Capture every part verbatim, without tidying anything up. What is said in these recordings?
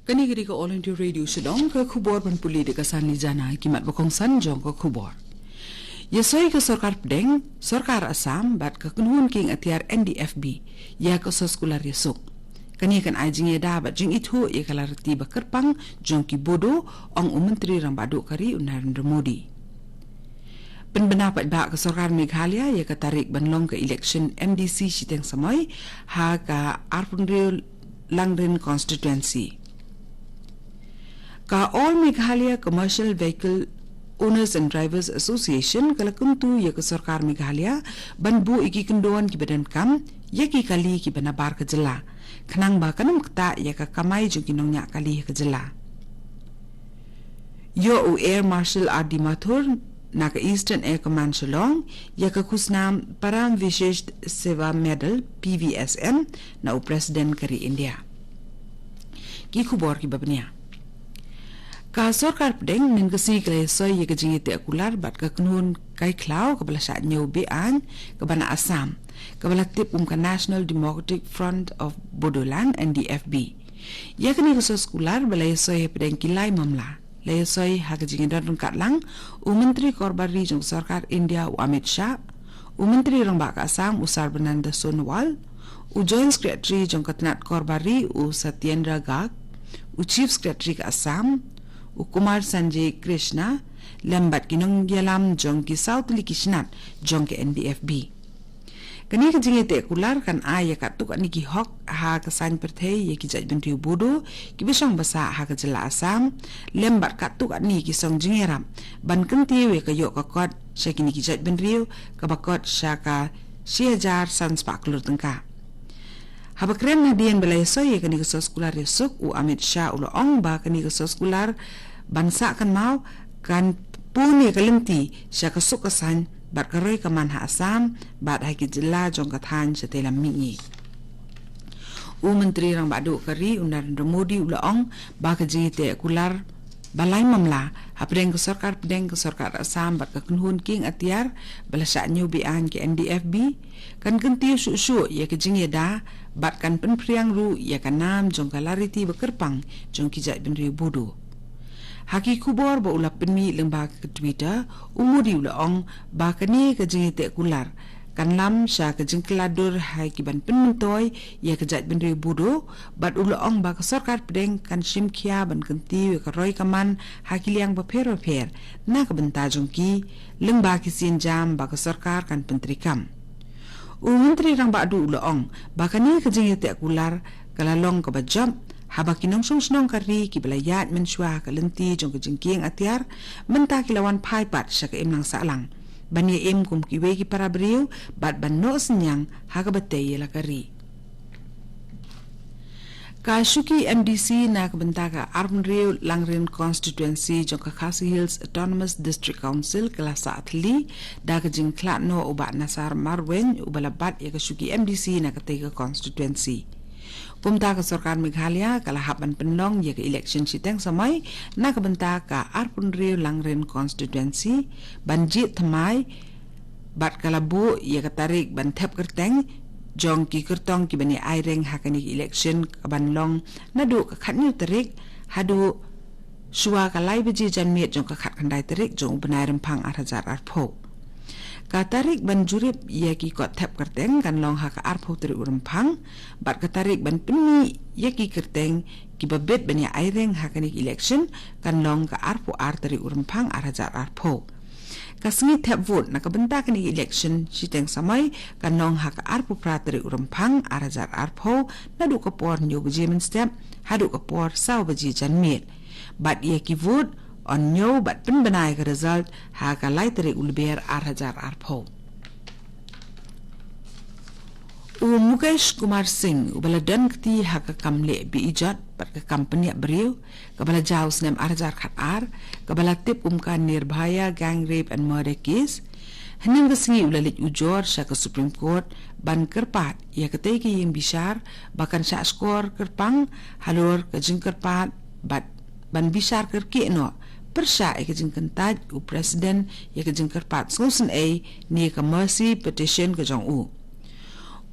Kane ka dei ka All India Radio Shillong, ka khubor ban pule da ka Sanli Jana. Ki mat ba kongsan jong ka khubor. Ïa soi ka sorkar pdeng, sorkar Assam bad ka kynhun kieng atiar N D F B ïa ka soskular ïasuk. Kane kan ai jingïada bad jingithuh ïa ka lariti ba kyrpang jong ki Bodo, ong u Myntri Rangbah Duh ka ri u Narendra Modi. Pynbna paidbah ka sorkar Meghalaya ïa ka tarik ban long ka election M D C shiteng samoi ha ka arphew hynriew Langrin constituency. Ka All Meghalaya Commercial Vehicle Owners and Drivers Association ka la kyntu ïa ka sorkar Meghalaya ban buh ïa ki kyndon kiba donkam ïa ki kali kiba nabar ka jylla, khnang ba kan ym ktah ïa ka kamai jong ki nongñiah kali ha ka jylla. Ïoh u Air Marshal R D Mathur na ka Eastern Air Command Shillong ïa ka khusnam Param Vishisht Seva Medal, P V S M, na u President ka ri India. Ki khubor kiba bniah. Ka sorkar pdeng mynne ka sngi ka la ïasoi ïa ka jingïateh kular bad ka kynhun kai khlaw kaba la shah ñiew be-aiñ kaba na Assam, kaba la tip kum ka National Democratic Front of Bodoland, N D F B. Ïa kane ka soskular ba la ïasoi hapdeng ki lai mamla, la ïasoi ha ka jingïadon ryngkat lang u Myntri Korbar Ri jong ka sorkar India u Amit Shah, u Myntri Rangbah ka Assam u Sarbananda Sonowal, u Joint Secretary jong ka tnat Korbar Ri u Satyendra Garg, u Chief Secretary ka Assam u Kumar Sanjay Krishna, lem bad ki nongïalam jong ki saw tylli ki shnat jong ka N D F B. Kane ka jingïateh kular kan ai ïa katto katne ki hok ha ka saiñ pyrthei ïa ki jaitbynriew Bodo kiba shong ba sah ha ka jylla Assam, lem bad katto katne ki song jingïarap ban kyntiew ïa ka ïoh ka kot sha kine ki jaitbynriew kaba kot sha ka shi hajar san spah klur tyngka. Haba kren hadien ba la ïasoi ïa kane ka soskular ïasuk, u Amit Shah u la ong ba kane ka soskular ban sah kynmaw kan pun ïa ka lynti sha ka suk ka saiñ bad ka roi ka man ha Assam bad ha ki jylla jong ka thaiñ shatei lam mihngi. U Myntri Rangbah Duh ka ri u Narendra Modi u la ong ba ka jingïateh kular ba lai mamla hapdeng ka sorkar pdeng, ka sorkar Assam bad ka kynhun kieng atiar ba la shah ñiew be-aiñ ka N D F B kan kyntiew shuh shuh ïa ka jingïada bad kan pynphriang ruh ïa ka nam jong ka lariti ba kyrpang jong ki jaitbynriew Bodo. Ha ki khubor ba u la pynmih lyngba ka Twitter, u Modi u la ong ba kane ka jingïateh kular kan lam sha ka jingkylla dur ha ki ban pynmyntoi ïa ka jaitbynriew Bodo, bad u la ong ba ka sorkar pdeng kan shim khia ban kyntiew ïa ka roi ka man ha ki liang bapher bapher na ka bynta jong ki, lyngba ki sienjam ba ka sorkar kan pyntreikam. U Myntri Rangbah Duh u la ong ba kane ka jingïateh kular ka la long kaba jop haba ki nongshong shnong ka ri kiba la ïaid mynshuwa ha ka lynti jong ka jingkieng atiar mynta ki la wan phai pat sha ka imlang sahlang ban ïa im kum kiwei ki para briew bad ban noh synñiang ha kaba tei ïa la ka ri. Ka shuki M D C na ka bynta ka arphew hynriew Langrin constituency jong ka Khasi Hills Autonomous District Council ka la sah thylli da ka jingkhlad noh u Bah Nasar Marwein uba la bat ïa ka shuki M D C na katei ka constituency. Kumta ka sorkar Meghalaya ka la hap ban pynlong ïa ka election shiteng samoi na ka bynta ka arphew hynriew Langrin constituency ban jied thymmai bad ka la buh ïa ka tarik ban thep kyrteng jong ki kyrtong kiban ïa aireng ha kane ka election kaban long naduh ka khathynñiew tarik haduh shuwa ka lai baje janmiet jong ka khatkhyndai tarik jong u bnai Rymphang ar hajar arphew. Ka tarik ban jurip ïa ki kot thep kyrteng kan long ha ka arphew tarik u Rymphang bad ka tarik ban pynmih ïa ki kyrteng kiba bit ban ïa aireng ha kane ka election kan long ka arphew ar tarik u Rymphang ar hajar arphew. Ka sngi thep vote na ka bynta kane ka election shiteng samoi kan long ha ka arphew phra tarik u Rymphang ar hajar arphew naduh ka por hynñiew baje mynstep haduh ka por saw baje janmiet. Bad ïa ki vote yn ñiew bad pynbna ïa ka result ha ka lai tarik u Lber ar hajar arphew. U Mukesh Kumar Singh uba la don kti ha ka kam leh be-ijot bad ka kam pynïap briew kaba la jia u snem ar hajar khatar, kaba la tip kum ka Nirbhaya Gang Rape and Murder Case, hynnin ka sngi u la leit ujor sha ka Supreme Court ban kyrpad ïa katei ka ïing bishar ba kan shah shkor kyrpang halor ka jingkyrpad bad ban bishar kyrkieh noh pyrshah ïa ka jingkyntait u President ïa ka jingkyrpad sngewsynei ne ka mercy petition ka jong u.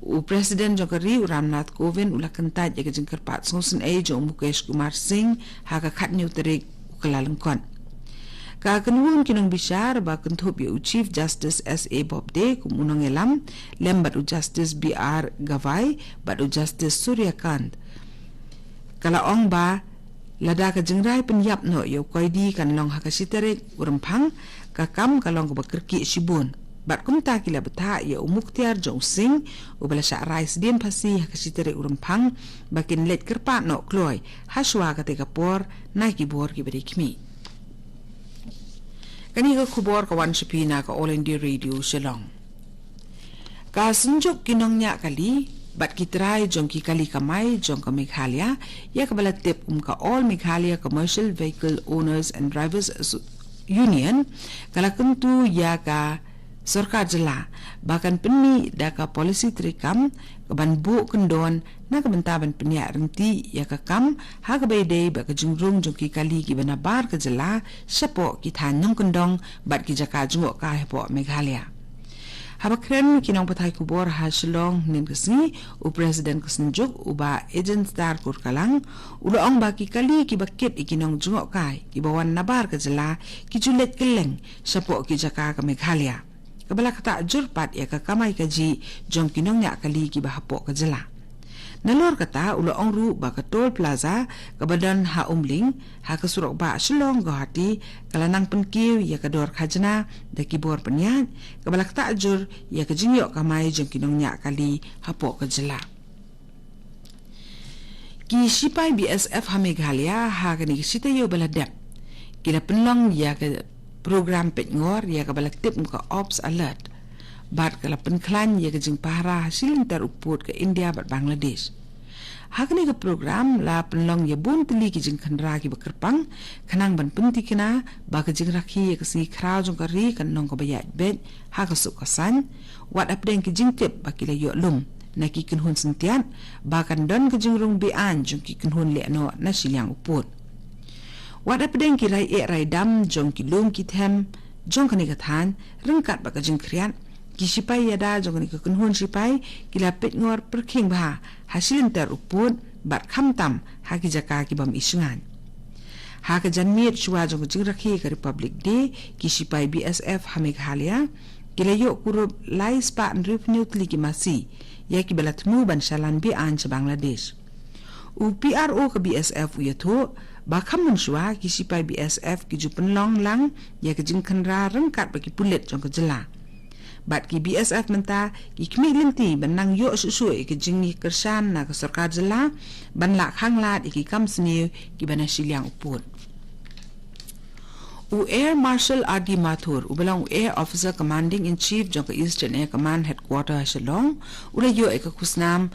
U President jong ka ri u Ramnath Kovind u la kyntait ïa ka jingkyrpad sngewsynei jong u Mukesh Kumar Singh ha ka khatnyngkong tarik u Kyllalyngkot. Ka kynhun ki nongbishar ba kynthup ïa u Chief Justice S A Bobde kum u nongïalam lem bad u Justice B R Gavai bad u Justice Surya Kant ka la ong ba lada ka jingrai pynïap noh ïa u koidi kan long ha ka shi tarik u Rymphang, ka kam ka long kaba kyrkieh shibun. Bad kumta ki la bthah ïa u Mukhtiar jong u Singh uba la shah rai sdien phasi ha ka shi tarik u Rymphang ba kin leit kyrpad noh kloi ha shuwa kata ka por na ki bor kiba dei khmih. Kane ka khubor ka wan sha phi na ka All India Radio Shillong. Ka Synjuk ki nongñiah kali bad ki trai jong ki kali kamai jong ka Meghalaya, ïa kaba la tip kum ka All Meghalaya Commercial Vehicle Owners and Drivers Asso-, Union, ka la kyntu ïa ka sorkar jylla ba kan pynmih da ka policy treikam kaban buh kyndon na ka bynta ban pynïaid ryntih ïa ka kam ha kaba ïadei bad ka jingrung jong ki kali kiba nabar ka jylla shapoh ki thaiñ nongkyndong bad ki jaka jngohkai hapoh Meghalaya. Haba kren ki nongpathai khubor ha Shillong hynnin ka sngi, u President ka Synjuk u Bah Ejenstar Kurkalang u la ong ba ki kali kiba kit ïa ki nongjngohkai kiba wan nabar ka jylla ki ju leit kylleng shapoh ki jaka ka Meghalaya, kaba la ktah jur pat ïa ka kamai kajih jong ki nongñiah kali kiba hapoh ka jylla. Nalor kata u la ong ruh ba ka Toll Plaza kaba don ha Umling ha ka surok bah Shillong Guwahati ka la nang pynkiew ïa ka dor khajna da ki bor pynïaid, kaba la ktah jur ïa ka jingïoh kamai jong ki nongñiah kali hapoh ka jylla. Ki shipai B S F ha Meghalaya ha kane ka shi taïew ba la dep ki la pynlong ïa ka program peitngor ïa kaba la tip kum ka Ops Alert bad ka la pynkhlaiñ ïa ka jingpahara ha shi lynter u pud ka India bad Bangladesh. Ha kane ka program la pynlong ïa bun tylli ki jingkhynra kiba kyrpang khnang ban pyntikna ba ka jingrakhe ïa ka sngi khraw jong ka ri kan long kaba ïaid beit ha ka suk ka saiñ, wat hapdeng ki jingtip ba ki la ïoh lum na ki kynhun syntiat ba kan don ka jingrung be-aiñ jong ki kynhun lehnoh na shiliang u pud. Wat hapdeng ki rai eh rai dam jong ki lum ki them jong kane ka thaiñ, ryngkat bad ka jingkhriat, ki shipai ïada jong kane ka kynhun shipai ki la peitngor pyrkhing bha ha shi lynter u pud bad khamtam ha ki jaka ki bym ishngaiñ. Ha ka janmiet shuwa jong ka jingrakhe ka Republic Day, ki shipai B S F ha Meghalaya ki la ïoh kurup lai spah hynriewphew tylli ki masi ïa kiba la thmu ban shalan be-aiñ sha Bangladesh. U P R O ka B S F u ïathuh ba kham mynshuwa ki shipai B S F ki ju pynlong lang ïa ka jingkhynra ryngkat bad ki pulit jong ka jylla. Bad ki B S F mynta ki khmih lynti ban nang ïoh shuh shuh ïa ka jingkyrshan na ka sorkar jylla ban lah khanglad ïa ki kam sniew kiba na shiliang u pud. U Air Marshal R D Mathur, uba long u Air Officer Commanding in Chief jong ka Eastern Air Command Headquarter ha Shillong, u la ïoh ïa ka khusnam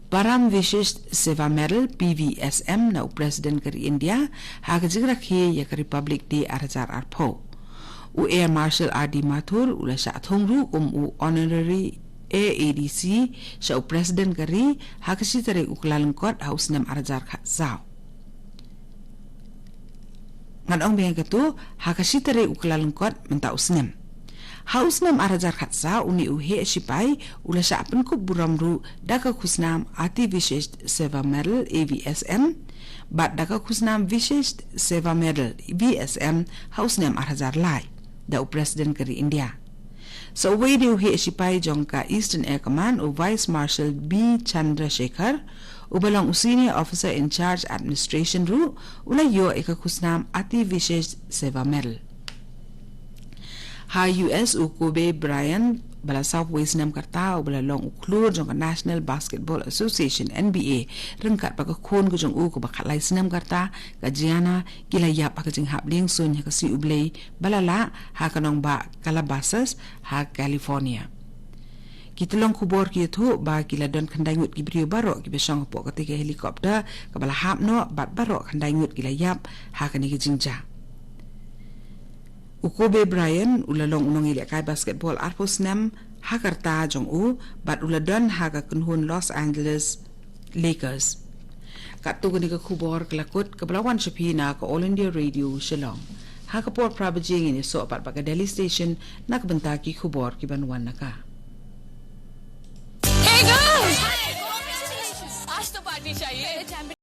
Param Vishisht Seva Medal, P V S M, na u President ka ri India ha ka jingrakhe ïa ka Republic Day ar hajar arphew. U Air Marshal R D Mathur u la shah thung ruh kum u Honorary A A D C sha u President ka ri ha ka shi tarik u Kyllalyngkot ha u snem ar hajar khatsaw. Ngan ong biang ïa kato, ha ka shi tarik u Kyllalyngkot mynta u snem. Ha u snem ar hajar khatsaw, une u heh shipai u la shah pynkup burom ruh da ka khusnam Ati Vishisht Seva Medal, A V S M, bad da ka khusnam Vishisht Seva Medal, V S M, ha u snem ar hajar lai da u President ka ri India. Sa uwei de u heh shipai jong ka Eastern Air Command, u Vice Marshal B Chandrasekhar, uba long u Senior Officer in Charge Administration ruh, u la ïoh ïa ka khusnam Ati Vishesh Seva Medal. Ha U S, u Kobe Bryant, ba la sawphew wei snem ka rta, uba la long u khlur jong ka National Basketball Association, N B A, ryngkat bad ka khun ka jong u kaba khatlai snem ka rta, ka Gianna, ki la ïap ha ka jinghap liengsuiñ ha ka sngi U Blei ba la lah ha ka nongbah Calabasas ha California. Ki tyllong khubor ki ïathuh ba ki la don khyndai ngut ki briew baroh kiba shong hapoh katei ka helicopter kaba la hap noh, bad baroh khyndai ngut ki la ïap ha kane ka jingjia. U Kobe Bryant u la long u nongïalehkai basketball arphew snem ha ka rta jong u, bad u la don ha ka kynhun Los Angeles Lakers. Katto katne ka khubor ka la kut kaba la wan sha phi na ka All India Radio Shillong. Ha ka por phra baje ngin ïasoh pat bad ka Delhi Station na ka bynta ki khubor kiban wan na ka. चाहिए।